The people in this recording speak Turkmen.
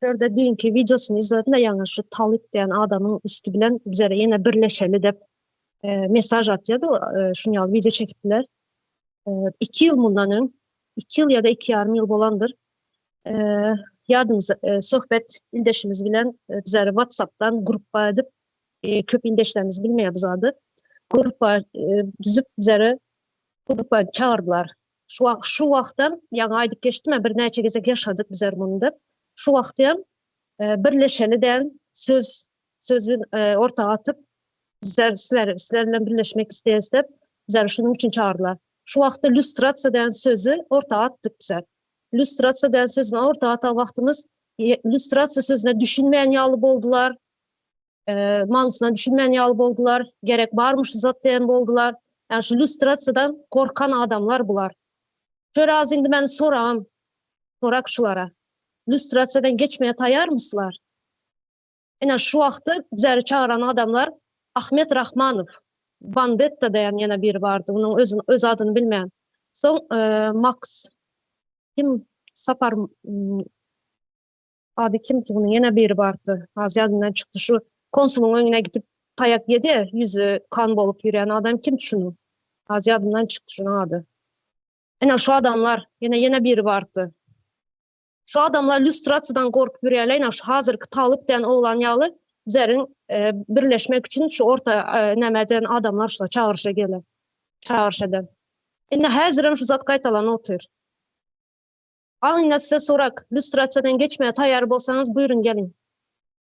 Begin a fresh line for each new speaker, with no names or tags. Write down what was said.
Şurada düýnki wideosyny izledim-de ýaňy şu Talyp diýen adamyň üsti bilen bizlere ýene birleşeli diýip mesaj atýardy. Şuny ýaly wideo çekipdiler. 2 ýyl mundan öň, 2 ýyl ýa-da 2,5 ýyl bolandyr. Ýadyňyza söhbet ildeşimiz bilen bizleri WhatsApp-dan gruppa edip, köp ildeşlerimiz bilmeýär bu zady. Gruppa düzüp bizleri gruppa çagyrdylar. Şu wagt şu wagtam ýaňy aýdyp geçdim birnäçe gezek ýaşadyk bizler muny diýip. Şu wagtam birleşeli diýen söz sözi orta atyp bizler sizler sizler bilen birleşmek isleýäris diýip bizleri şunuň üçin çagyrdylar. Şu wagtda lýustrasiýa diýen sözi orta atdyk bizler. Lýustrasiýa diýen sözüni orta atan wagtymyz lýustrasiýa sözüne düşünmeýän ýaly boldular. Manysyna düşünmän ýaly boldular. Gerek barmy şu zat diýen boldular. Ýani şu lýustrasiýadan gorkan adamlar bular. Şöyle az indi men soragym, sorak şulara. Lýustrasiýadan geçmeye taýarmyslar? Ine şu wagty bizleri çagyran adamlar Ahmet Rahmanow, Bandetta diýen ýene biri bardy. Onuň öz öz adyny bilmeýän. Soň Maks kim Sapar Ady kimdi munuň ýene biri bardy. Az ýadymdan çykdy şu konsulyň öňüne gidip taýak ýedi ýüzi kan bolup ýürýän adam kimdi şunuň. Az ýadymdan çykdy şunuň ady. Ine şu adamlar ýene ýene biri bardy. Şu adamlar lýustrasiýadan gorkup ýürýärler ine şu hazirki Talyp diýen oglan ýaly bizleriň birleşmek üçin şu orta nämeden adamlar şula çagyryşa geler. Çagyryş eden. Indi häzirem şu zat gaýtalanyp otyr. Alyň ine size sorak, lýustrasiýadan geçmäge taýýar bolsaňyz buýruň geliň.